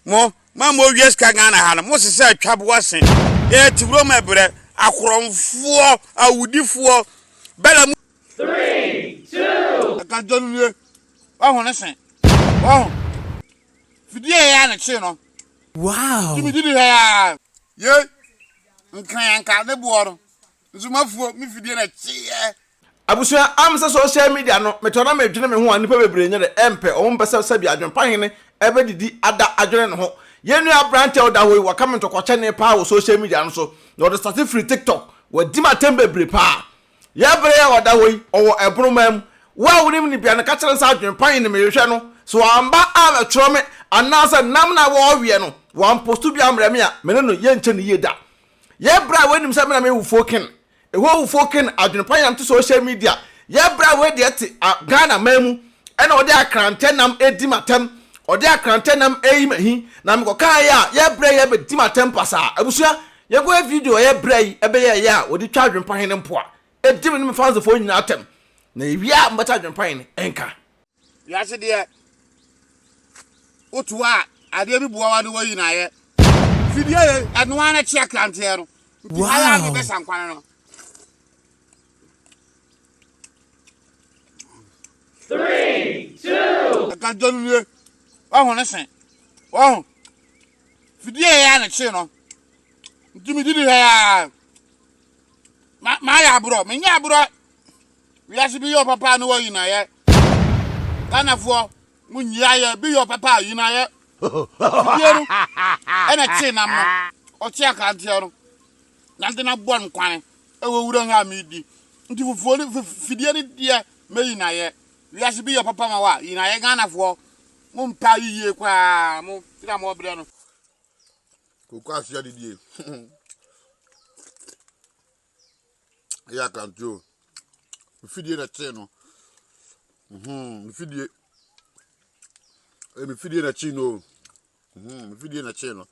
Mo, mo a mowia sika Ghana ha no, mo sesa atwaboa se. Yɛyɛ te wuram ɛbrɛ, akorɔmfoɔ, awudifoɔ, bɛla mu. Ɛka dwa no nie, wahu ne se, wahu. Fidie yɛ ya ne kyee no. Wow! Tumi didi hɛ ya. Ye, nkran anka ne boɔ no. Nso mafuo, me fidie na kyeeɛ. Abusua am sɛ social media no metɔ na medwene me ho a nnipa bebree nyɛ dɛ ɛmpɛ ɔmo mpɛ sɛ sɛbi adwenpa hene ɛbɛdidi ada adwene ne ho yɛn nua abrante a ɔda hɔ yi waka me ntɔkwa kyɛnee paa wɔ social media no so na ɔde starte firi tiktok wadi m'atɛm bebree paa yɛ bere a ɔda hɔ yi ɔwɔ ɛbono man mu wo a wonim no bia no ka kyerɛ no sɛ adwenpa hene mehwehwɛ no sɛ wamba ammɛtwerɛ me anaasɛ nam no a wɔreweɛ no wamposto bi ammrɛ me a me ne no yɛnkyɛ no yie da yɛ bere a woanim sɛ me na meyɛ wufoɔ ken Ɛhɔ awufoɔ ken adwene pa yam te social media yɛ berɛ a wei deɛ te Ghana man mu ɛna ɔde akrantɛ nam ɛdi matɛm ɔde akrantɛ nam ɛyi mahi na mekɔ kaa yɛ a yɛ berɛ yɛ bɛdi matɛm pasaa abusua yɛnkɔ yɛ video ɛyɛ berɛ yi ɛbɛyɛ ɛyɛ a wɔde twa adwene pa hene mpoa ɛdi me ne me fansefoɔ nyinaa atɛm na yɛwie a mobɛte adwene pa hene ɛnka. Wiase deɛ woto a adeɛ bi boa wa ne wayi na ayɛ fidie yɛ ɛnoa na kye akranteɛ no nti ayɛ a na ɛbɛsa nkwane no. Ɛka dwa no nie wahu ne se wahu fidie yɛ a na kye no nti medidi hɛ a maayɛ aborɔ menyɛ aborɔ. Wiase bi yɛ ɔpapa a ne wayi no ayɛ. Ghanafoɔ mo nyi ayɛ bi yɛ ɔpapa a yi no ayɛ. Fidie no ɛna kyee nam no ɔkye akranteɛ no na de no abɔ nkwane ɛwɔ wura ha a medi nti fufuo no fidie no deɛ mɛyi no ayɛ. Wiase bi yɛ ɔpapa ma wa yi no ayɛ Ghanafoɔ mo mpa yiyie koraa mo tira mo ɔbrɛ no. Koko ase adidie. Ɛyɛ akrante o. Me fidie na ɛkyee no. Mhm, me fidie. Ɛyɛ me fidie na ɛkyee no o. Mhm, me fidie na ɛkyee no.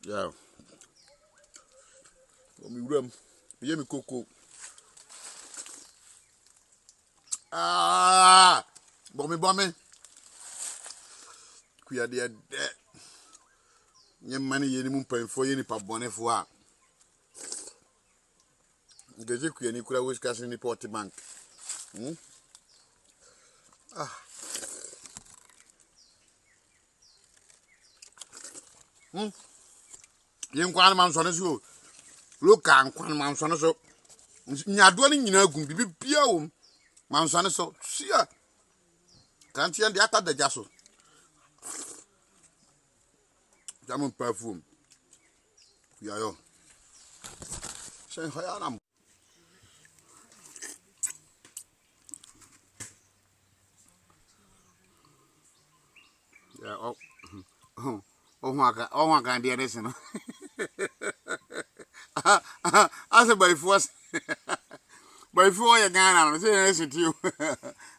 Yeah. Wɔ me wuram, meyɛ me koko. Ah, bɔ me bɔ me. Kuya deɛ dɛ. Nyɛ mma ne yɛ ne mu mpanyinfoɔ yɛ nipa bɔnefoɔ a. Nkɛsɛ kuani kura wɔ sika sen nipa ɔte bank. Hmm? Ah. Hmm? Yɛn nkwa no ma nsɔne so o. Local nkwa no ma nsɔne so. Nyadoa no nyinaa gum biribi biara wɔ mu. Ma nsɔne so. Sia. Kranteɛ deɛ ata da gya so. Gya mo mpa afuom. Kuayɔ. Sɛ hɔ yɛ anam. Ɔho aka ɔho aka deɛ ne se no. Asɛ bayifoɔ bayifoɔ yɛ Ghana no sɛ yɛn se ti o.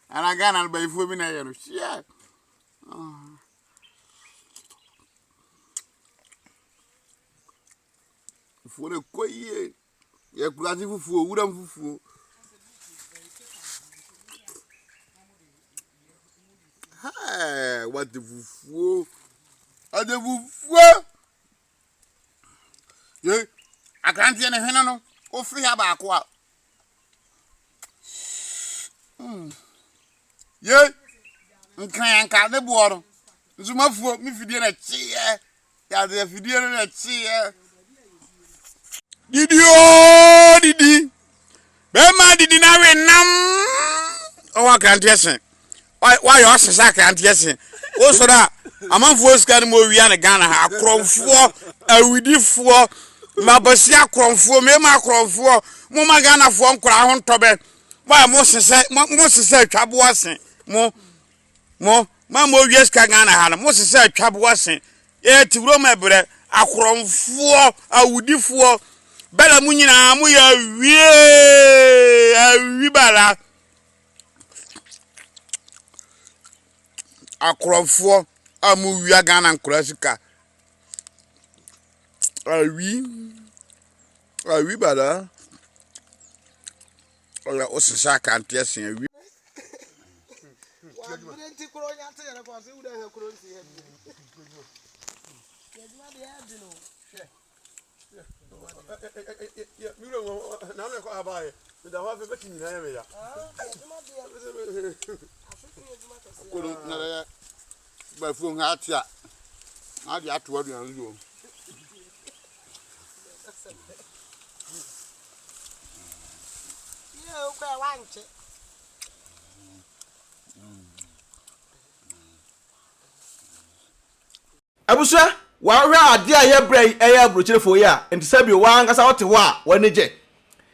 Ana Ghana no bayifoɔ bi na ɛyɛ no. Hyia. Fufuo no kɔ yie. Yɛ kurase fufuo, wuram fufuo. Hey, what the fufuo? What the fufuo? Ye, akranteɛ ne hwene no, wofiri ha baako a. Mm. Ye, nkran anka ne boɔ no. Nso mafuo, me fidie na kyeeɛ. Yɛade afidie no na ɛkyeeɛ. Didi oo didi. Bɛrima didi na we nam. Ɔwɔ akranteɛ se. Wayɛ ɔse sɛ akranteɛ se. Wosɔre a amanfoɔ sika no mu owia ne Ghana ha. Akorɔmfoɔ, awidifoɔ, mmabasi akorɔmfoɔ, mmarima akorɔmfoɔ. Moma Ghanafoɔ nkoraa ho ntɔbɛ. Mo a mo sesɛ mo sesɛ atwaboa se mo. Mo, mo a mowia sika Ghana ha no, mo sesa atwaboa se. Yɛyɛ te wuram ɛbrɛ, akorɔmfoɔ, awudifoɔ, bɛla mo nyinaa mo yɛ awie, awi bala. Akorɔmfoɔ a mo wia Ghana nkora sika. Awi, awi bala. Ɔyɛ wo sesa akanteɛ se awi. Kono na yɛ bafuo ha ate a na ade ato aduane so. Abusua, W'ahwɛ adeɛ a yɛbrɛ yi ɛyɛ aburokyerefoɔ yi a, nti sɛ bio w'ankasa wote hɔ a w'ani gye.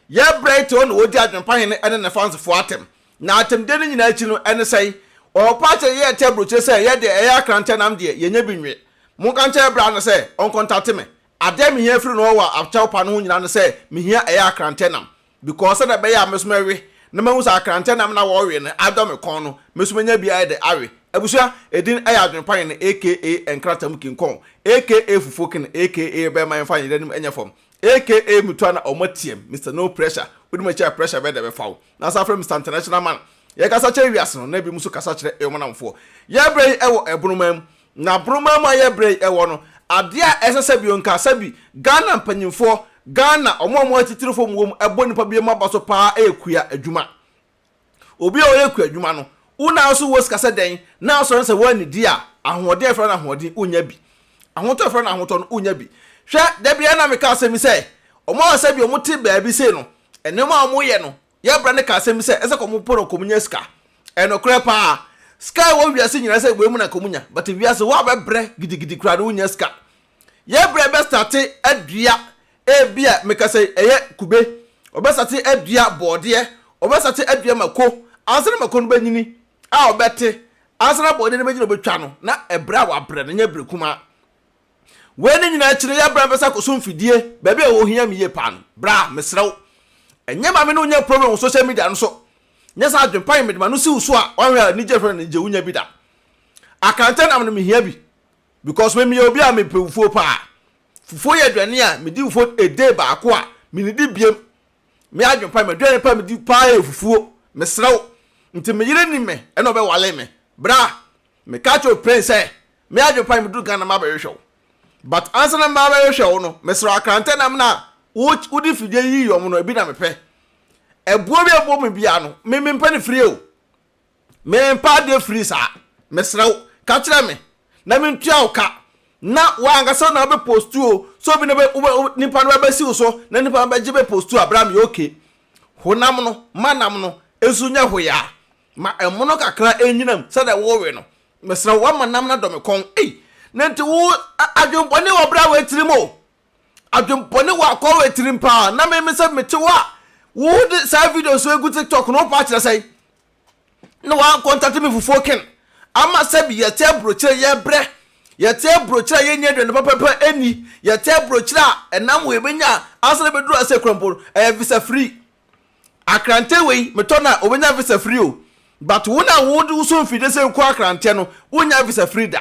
Yɛbrɛ yi te hɔ na ɔdi adwempa hene ɛne ne fansefoɔ atɛm. Na atɛmdie no nyinaa akyi no ɛne sɛn? Ɔrepa akyerɛ yɛ ɛte aburokyire sɛ yɛ deɛ ɛyɛ akrantɛ nam deɛ yɛnyɛ bi nwe. Monka nkyerɛ bra no sɛ ɔnkɔntate me. Adeɛ a mehia firi no hɔ wɔ akyɛw pa no ho nyinaa ne sɛ mehia ɛyɛ akrantɛ nam. Because sɛdeɛ ɛbɛyɛ a me nso mɛwe na mahu sɛ akrantɛ nam na wɔrewe no adɔ me kɔn no, me nso mɛnya bi ayɛ dɛ awe. Abusua, edin yɛ Adwene Pa Hene aka Nkrata mu King Kong aka Fufuo King aka Bɛrima Yɛmfa Nyera Anim Nyɛ Fam aka Metu a na Ɔma Team, Mister No Pressure, Wodi m'akyi a pressure bɛyɛ dɛ bɛfa wo. Na san frɛ Mister International Man. Yɛkasa kyerɛ wiase no na ebinom nso kasa kyerɛ wɔn nnamfoɔ. Yɛn berɛ yi wɔ ɛbonoman mu. Na boroma mu a yɛbrɛ yi wɔ no, adeɛ a ɛsɛ sɛ bio nka sɛbi Ghana mpanyinfoɔ, Ghana wɔn a wɔn atitirifoɔ mu wɔm ɛbɔ nipa bi mu aba so paa ɛyɛ kua adwuma. Obi a ɔyɛ kua adwuma no, wo na so wɔ sika sɛ dɛn na asɔre no sɛ woannidi a, ahoɔden a yɛfrɛ no ahoɔden wonnya bi. Ahotɔ a yɛfrɛ no ahotɔ no wonnya bi. Hwɛ, da biara na meka asɛm yi sɛ, wɔn a sɛbi wɔn te baabi sei no, nneɛma a wɔyɛ no, Yɛn bra no ka asɛm bi sɛ ɛsɛ kɔm po na kɔm nya sika. Ɛnokorɛ paa. Sika a ɛwɔ wiase nyinaa sɛ wei mu na kɔm nya but wiase hɔ a bɛbrɛ gidigidi koraa no wonnya sika. Yɛn bra bɛ starte adua ebia meka sɛ ɛyɛ kube, ɔbɛ starte adua bɔɔdeɛ, ɔbɛ starte adua mako ansa na mako no bɛnyini a ɔbɛte ansa na bɔɔdeɛ no bɛnyini a ɔbɛtwa no na ɛbrɛ a wabrɛ no nyɛ brɛ kumaa. Wei ne nyinaa akyi no, yɛ bra bɛsa kɔso mfidie baabi a wɔhia me yie paa no. Bra, mesrɛ wo. Ɛnyɛ ma me ne wo nyɛ problem wɔ social media no so. Nyɛ saa adwempa yi mede m'ano si wo so a, woanhwɛ a anigye frɛ no anigye, wonya bi da. Akrantɛ nam no mehia bi because me meyɛ obi a mepɛ fufuo paa. Fufuo yɛ aduane a medi fufuo a day baako a, mennidi biem. Me adwempa yi, m'aduane pa a medi paa yɛ fufuo. Mesrɛ wo. Nti me yere nim me ɛna ɔbɛwale me. Bra, meka kyerɛ wo plain sɛ Me adwen pa meduru Ghana mabɛhwehwɛ wo but ansa na mabɛhwehwɛ wo no mesrɛ akrantɛ nam na wode fidie yiyi wɔn no ebi na mepɛ. Ɛboɔ bi ɛbɔ me bia no me mempɛ no free o. Mempɛ adeɛ free saa. Mesrɛ wo ka kyerɛ me na mentua wo ka na wankasa na wobɛ post o sɛ obi na bɛ nipa no bɛbɛsi wo so na nipa no bɛgye bɛ post a bra meyɛ okay. Honam no ma nam no nso nyɛ hoyaa ma ɛmono kakra ɛnyinam sɛdeɛ wowe no. Mesrɛ wo, woama nam no adɔ me kɔn. Ei, na nti wo adwembɔne wɔ berɛ a woatirim o. Adwembɔne wɔ akɔ wɔ atirim paa. Na me me sɛ mete hɔ a, wode saa video so egu TikTok no, wopɛ akyerɛ sɛn? Na woankɔntate me fufuo ken. Ama sɛbi yɛte aburokyire yɛbrɛ. Yɛte aburokyire a yɛnnya aduane papapa ɛnni. Yɛte aburokyire a ɛnam wɔ yɛbɛnya a ansa na bɛduru ase kura mpo no, ɛyɛ visa free. Akrantɛ wei metɔ no a obenya visa free o but wo na wode wo so mfidie sɛ kɔ akrantɛ no wonnya visa free da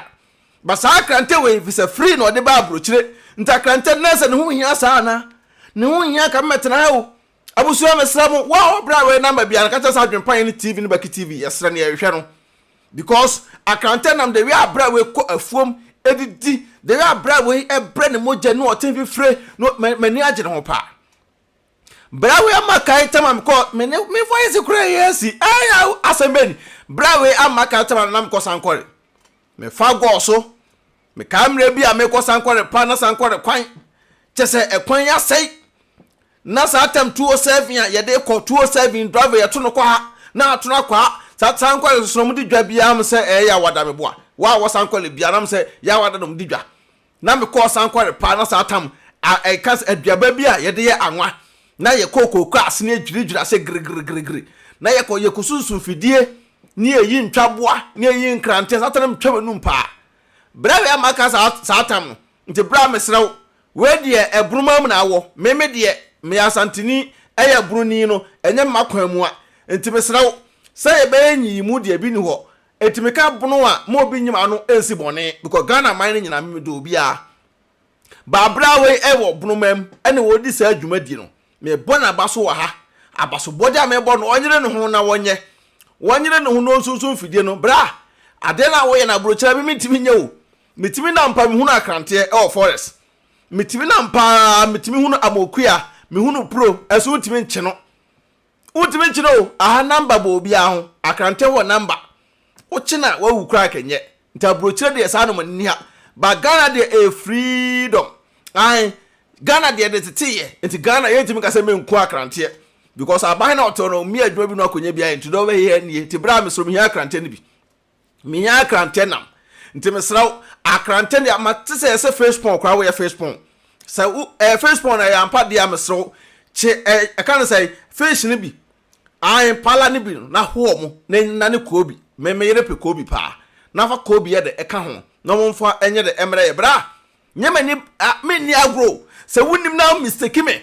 but saa akrantɛ wei visa free na ɔde ba abrokyire nti akrantɛ no na sɛ ne ho hia saa ana ne ho hia ka mɛtena ha o abusua mesrɛ mo wo a ɔbrɛ a wei namba biara ka kyerɛ sɛ adwempa yɛ ne TV ne baki TV yɛsrɛ no yɛhwehwɛ no because akrantɛ nam de wei abrɛ wei kɔ afuom edidi de wei abrɛ wei ɛbrɛ ne mogya ne ɔten fifire no m'ani agye ne ho paa Bra wei ama kae tama me kɔ me ne me voice kura yɛ asi ɛyɛ asɛm bɛni bra wei ama kae tama na me kɔ sankɔre me fa gɔɔ so me kae mmerɛ bi a me kɔ sankɔre pa na sankɔre kwan kyɛ sɛ ɛkwan yɛ asɛe na saa tam 207 a yɛde kɔ 207 driver yɛto no kɔ ha na ato no akɔ ha saa sankɔre soso na wɔde dwa biara m sɛ ɛyɛ awada me boa wa wɔ sankɔre biara m sɛ yɛ awada na wɔde dwa Na me kɔɔ sankɔre paa na saa tam a ɛka sɛ aduaba bi a yɛde yɛ anwa na yɛ kɔɔ kooko ase ne yɛdwiridwiri ase girigirigirigiri na yɛkɔ yɛkɔ sunsun fidie ne yɛyi ntwaboa ne yɛyi nkrante saa tam twa m'anum paa berɛ wei ama ka saa saa tam no nti berɛ a mesrɛ wo wei deɛ ɛbonoma mu na awɔ me me deɛ meyɛ asanteni ɛyɛ bononi no ɛnyɛ mma kwan mu a nti mesrɛ wo sɛ yɛbɛyɛ nyiyimu deɛ bi ni hɔ Enti me ka bono a ma obi nyim ano nsi bɔne because Ghana man no nyinaa me dɔ obiara. Ba bra wei ɛwɔ bonoma mu ɛna wɔdi saa dwumadie no. Me bɔ n'aba so wɔ ha. Abasobɔde a me bɔ no ɔnyere ne ho na wɔnyɛ. Wɔnyere ne ho na ɔnsunsun mfidie no. Bra, adeɛ no a woyɛ no aburokyire me mentumi nyɛ o. Metumi nam pa mehunu akranteɛ wɔ forest. Metumi nam paa metumi hunu amokua, mehunu pro, ɛso wontumi nkye no. Wontumi nkye no o, aha number bɔ obiara ho, akrantɛ wɔ number. Wokye no a wawu koraa kɛnyɛ. Nti aburokyire deɛ saa nom nni ha. But Ghana deɛ ɛyɛ freedom. Ae, Ghana deɛ de teteyɛ. Nti Ghana yɛntumi nka sɛ menku akranteɛ. Because aban na ɔte hɔ no, ɔmmia adwuma bi na wakɔnya bi ayɛ. Nti deɛ ɔbɛyɛ nie. Nti berɛ a mesrɛ mehia akranteɛ no bi. Mehia akrantɛ nam. Nti mesrɛ wo, akrantɛ deɛ mate sɛ yɛsɛ fish pond koraa woyɛ fish pond. Sɛ wo ɛyɛ fish pond ɛyɛ ampa deɛ a mesrɛ wo kye ɛ ɛka no sɛ fish no bi ae pala no bi no na ho ɔmo na na ne koobi. Me me yere pɛ koobi paa. Na fa koobi yɛ de ɛka ho na ɔmo mfa ɛnyɛ de ɛmrɛ yɛ. Bra nyɛ m'ani a menni agorɔ o. Sɛ wonim na wo mistake me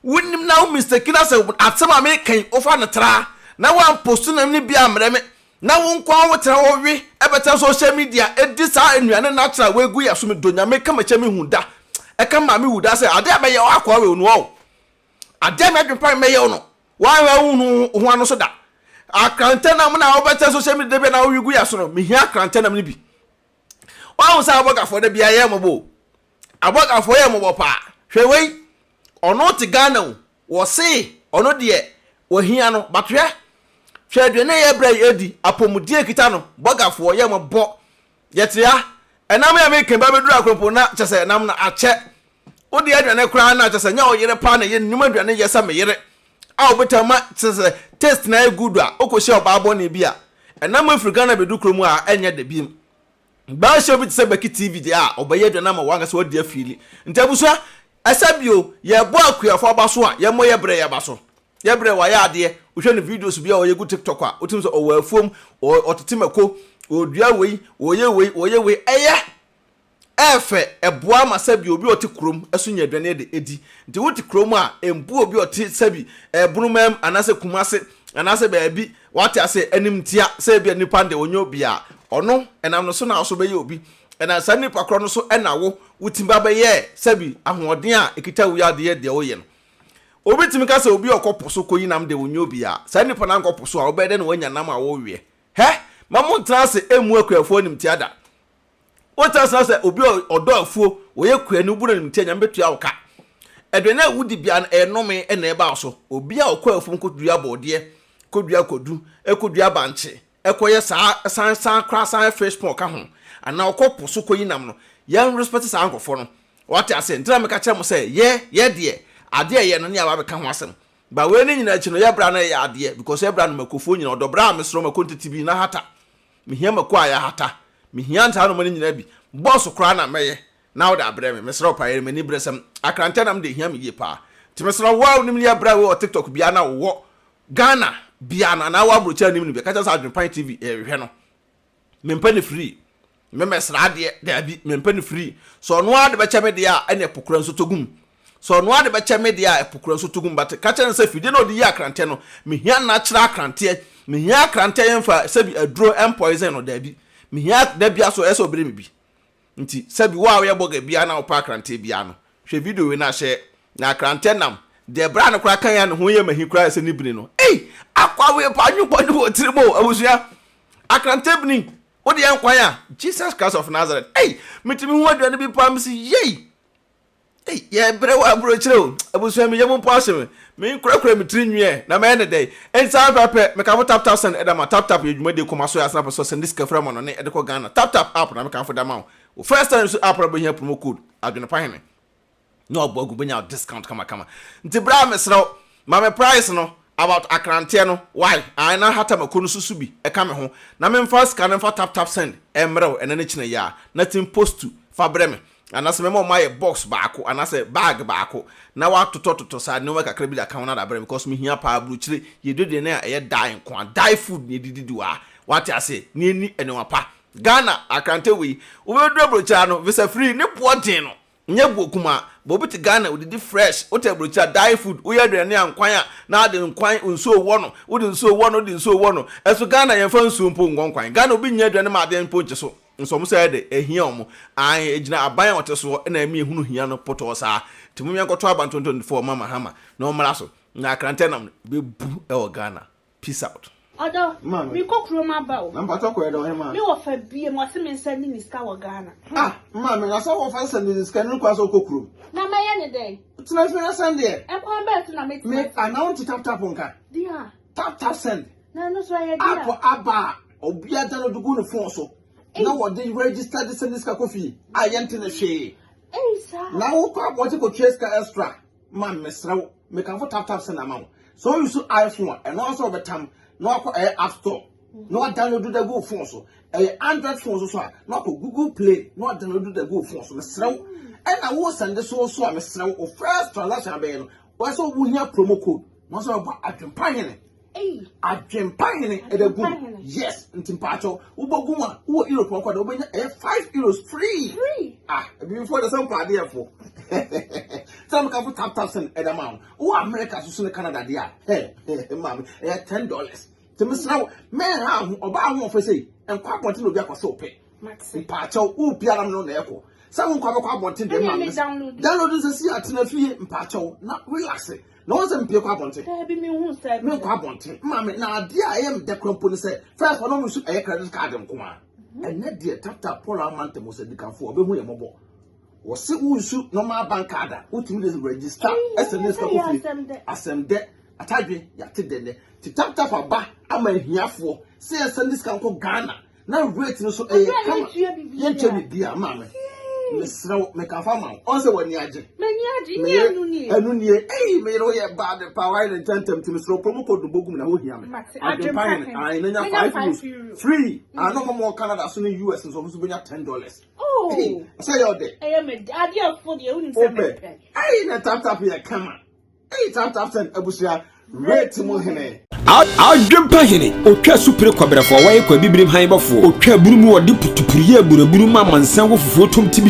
Wonim na wo mistake na sɛ asɛm a meka yi wofa no tra na woampost nam no bi ammrɛ me na wo nko ara wotena hɔ we ɛbɛtena social media ɛdi saa nnuane natural wei gu yɛ so medɔ Nyame ka makyɛ me hu da ɛka maame wu da sɛ adeɛ a mɛyɛ wo akoa wei onua o adeɛ a mɛdwen pa mɛyɛ wo no woanhwɛ wo hu ho ano so da akrantɛ nam na wobɛtena social media da bi na wowe gu yɛ so no mehia akrantɛ nam no bi Woahu sɛ abɔgafoɔ da biara yɛ mmɔbɔ o. Abɔgafoɔ yɛ mmɔbɔ paa. Hwɛ wei, ɔno te Ghana o, wɔse ɔno deɛ wɔhia no, but hwɛ, hwɛ aduane a yɛbrɛ yi adi, apɔmuden a ɛkita no, bɔgafoɔ yɛ mmɔbɔ. Yɛte ha, ɛnam yi a meka yi ba bɛduru Akorɔmpo na kyɛ sɛ ɛnam no akyɛ. Wode aduane koraa na kyɛ sɛ nyɛ wo yere paa na ɛyɛ nnwuma aduane yɛ sɛ me yere a wobɛtumi ama kyɛ sɛ taste no ayɛ good a, wokɔhyia ɔbaa bɔne bi a, ɛnam afiri Ghana bɛdu kurom a ɛnyɛ dɛ biom. Baa show bi te sɛ Becky TV deɛ a, ɔbɛyɛ aduane ama wankasa wadi afiili. Nti abusua, ɛsɛ bio, yɛbɔ akuafo aba so a, yɛmmɔ yɛ brɛ yɛaba so. Yɛ brɛ wayɛ adeɛ, wohwɛ ne videos bi a ɔyɛ gu TikTok a, wotumi sɛ ɔwɔ afuom, ɔtete mako, ɔdua wei, ɔyɛ wei, ɔyɛ wei, ɛyɛ. Ɛyɛ fɛ, ɛboa ma sɛbi obi a ɔte kurom nso nya aduane de adi. Nti wote kurom a, mbu obi a ɔte sɛbi Bonomaa mu anaasɛ Kumase anaasɛ baabi, wate ase, animtia sɛ ebia nipa no deɛ ɔnyɛ obi a, ɔno, ɛnam no so na wo nso bɛyɛ obi. Ɛnam saa nipa korɔ no so na wo, wotumi ba bɛyɛɛ sɛbi ahoɔden a ɛkita wo yi a wode yɛ deɛ woyɛ no. Obi tumi ka sɛ obi a ɔkɔ po so kɔyi nam deɛ ɔnyɛ obi a, saa nipa no ankɔ po so a, wobɛyɛ dɛn na wanya nam a woreweɛ? Hɛ! Mma monntena ase mmu akuafoɔ animtia da. Wote ase na sɛ obi a ɔdɔ afuo, ɔyɛ kuani, wobu no animtia, Nyame bɛtua wo ka. Aduane a wodi biara no, ɛyɛ nnome na ɛba wo so. Obi a ɔkɔ afuom kɔdua bɔɔdeɛ, kɔdua kwadu, kɔdua bankye, kɔyɛ saa, san san koraa san yɛ fish pond ka ho, anaa ɔkɔ po so kɔyi nam no, yɛn respect saa nkurɔfoɔ no. Wate aseɛ? Nti na meka kyerɛ mo sɛ, yɛ, yɛ deɛ, adeɛ a ɛyɛ no ne yɛaba abɛka ho asɛm. But wei ne nyinaa akyi no, yɛ bra no yɛ adeɛ, because yɛ bra no makofoɔ nyinaa, ɔdɔ bra a mesrɛ wo mako ntete bi na hata. Mehia mako a yɛahata. Mehia saa nnoɔma no nyinaa bi. Bɔs koraa na mɛyɛ na wode abrɛ me. Mesrɛ wo paa yere m'ani bere sɛm. Akrantɛ nam deɛ ɛhia me yie paa. Nti mesrɛ wo, wo a wonim yɛ brɛ wei wɔ TikTok biara na wowɔ Ghana biara no anaa wowɔ aburokyire a wonim no bi, ka kyerɛ no sɛ Adwenpan TV yɛhwehwɛ no. Mempɛ no free. Me mɛsrɛ adeɛ, daabi, mempɛ no free. Sɛ ɔno ara de bɛkyɛ me deɛ a, ɛne ɛpo kora nso tɔ gu mu. Sɛ ɔno ara de bɛkyɛ me deɛ a, ɛpo kora nso tɔ gu mu. But ka kyerɛ no sɛ fidie no a ɔde yi akranteɛ no, mehia natural akranteɛ. Mehia akranteɛ yɛmfa sɛbi aduro ɛmpoison no, daabi. Mehia da biara so ɛyɛ sɛ ɔbrɛ me bi. Nti sɛbi wo a woyɛ bɔga biara na wopɛ akranteɛ biara no, hwɛ video wei na hyɛ. Na akrantɛ nam, deɛ bra no koraa kan a ne ho yɛ mahi koraa sɛ ne bini no. Ei! Akwa wei paa nwo bɔne wɔ tirim o, abusua. Akrantɛ bini, wo deɛ nkwan a, Jesus Christ of Nazareth. Ei! Metumi hu aduane bi paa mesi yei! Ei, yɛbrɛ wɔ aburokyire o. Abusua me yam mpo ahye me. Me nkurakura me tiri nwi ɛ, na mɛyɛ ne dɛn? Enti saa pɛpɛpɛ, mekamfo Tap Tap Send de ama. Tap Tap yɛ dwumadie kɔma so yɛ asena pɛ sɛ ɔsɛnde sika firi amanɔne de kɔ Ghana. Tap Tap app na mekamfo de ama wo. Wo first time use app no wobɛhia promo code Adwenepa Hene na wabɔ agu bɛnya wo discount kamakama. Nti bra mesrɛ wo, ma me price no about akranteɛ no why ae na hata mako no susu bi ɛka me ho na memfa sika no mfa tap tap send ɛmmerɛ wo ɛnɛ ne kyena yi a na tim postu fa brɛ me Anaasɛ mɛma wɔn ayɛ box baako anaasɛ bag baako na wɔatotɔtotɔ saa nneɛma kakra bi de aka ho na de abrɛ me because mehia paa aburokyire yɛdi aduane a ɛyɛ die nko a die food na yɛdidi di wɔ ha wate aseɛ na yɛnni nneɛma pa Ghana akrantɛ wei wobɛduru aburokyire ha no visa free ne boɔ den no nyɛ boɔ kumaa but obi te Ghana odidi fresh wote aburokyire a die food woyɛ aduane a nkwan a na ade nkwan nsuo wɔ no wode nsuo wɔ no wode nsuo wɔ no ɛso Ghana yɛmfa nsuo mpo nwɔ nkwan Ghana obi nnya aduane ma adeɛ mpo nkye so Nso wɔn sɛ ɛde, ɛhia wɔn. Aane, ɛgyina aban a ɔte soɔ na ɛma yɛhunu hia no pɔtɔɔ saa. Nti mom yɛnkɔto aba 2024 ma Mahama na ɔmmra so. Na akrantɛ nam no bɛbu wɔ Ghana. Peace out. Ɔdɔ, Maame. mekɔ kurom aba o. Na mpatsɔ kɔ yɛ dɛ ɔhema. Me wɔfa bie mu ɔse me nsa ni ne sika wɔ Ghana. Ah, maame, na sɛ wɔfa sɛ ne sika no kwan sɛ ɔkɔ kurom. Na mɛyɛ ne dɛn? Tena fie na sɛn deɛ. Ɛkwan bɛɛ so na Me mɛtena. ana wo nte tap tap nka. Deɛ, Tap tap send. na ɛno so ɛyɛ deɛ. App aba a obiara download gu ne phone so. Na wɔde register de send sika kɔ fie a yɛnte ne hwee. Ei saa. Na wokɔ abɔnten kɔtua sika extra. Ma mesrɛ wo, mekamfo tap tap send ama wo. Sɛ wo use iPhone a, ɛno ara sɛ wɔbɛtam na wakɔ ɛyɛ app store na wadownload da gu wo phone so. Ɛyɛ Android phone so so a, na wakɔ Google Play na wadownload da gu wo phone so. Mesrɛ wo. Ɛna wo send so so a mesrɛ wo, wo first transaction abɛyɛ no, wɔyɛ sɛ wohia promo code na wɔsɛ wɔbɔ adwempa hene. Ei, Adwempa hene ɛda gu mu. Adwempa hene. Yes, nti mpaakyɛw wobɔ gu mu a wowɔ Europe ɔkɔ da wobɛnya ɛyɛ €5 free. Free. Ah, ebibifoɔ de sɛ mpa adeɛfo sɛ mekafo tap tap send ɛda ma wo. Wowɔ America so so ne Canada deɛ a, hɛ maame, ɛyɛ $10. Nti mesrɛ wo, mɛnha ho ɔbaa ho ɔfɛ sɛ nkɔ abɔnten na obi akɔ sɛ wopɛ. Mate. Mpaakyɛw wopiara m no na ɛkɔ sɛ wo nkɔ abɛkɔ abɔnten deɛ Ɛnea maame me download. Download nsɛ si atena fie mpaakyɛw na relax na wɔn sɛ mpie kɔ abɔnten. Daabi, mehu sɛ. Menkɔ abɔnten maame, na adeɛ a ɛyɛ me dɛ kora mpo ne sɛ first ɔno nso ɛyɛ credit card nko a. Ɛnɛ deɛ tap tap Paul ama ntɛm sɛ dikanfo ɔbɛhu yɛ mmɔbɔ. Wɔse wonsu normal bank card a wotumi de register ɛsɛ ne sika Ɛyɛ kɔ fie. Asɛm dɛ. Asɛm dɛ atadwe yɛate dɛnɛ ti tap tap aba ama ahiafoɔ sɛ yɛsɛ ne sika nkɔ Ghana na rate no so ɛyɛ Ɔbɛn kama. yɛntua biribiara. Yɛntua biribiara maame, mesrɛ wo, mekafa ma wo ɔn sɛ w'ani agye. M'ani agye, nyɛ ɛno nie. Ɛno nie. Ei, meyere woyɛ bad pa, wayɛ ne ntɛntɛm nti mesrɛ wo, promo code no bɔgum na wohia me. Mate. Adwempa Adwempa hene. hene. Ae, na nya Menya 5 5 euros euro. free. Ano ma mo Canada so ne US nso ɔmo nso bɛnya $10. Oh. Ei, sɛ yɛ ɔdɛ. Ɛyɛ me dɛ. Adeɛ fo deɛ, wonim sɛ wopɛ mepɛ. Ei, na tap tap yɛ kama. Ei, tap tap send abusua rate mu hene. Adwempa hene otwa supere kɔbrɛfoɔ a wɔyɛ kɔ abibirim han bɔfoɔ otwa aburu mu wɔde putupuru yɛ aburaburu ma amansan wɔ fufuo tom tibi.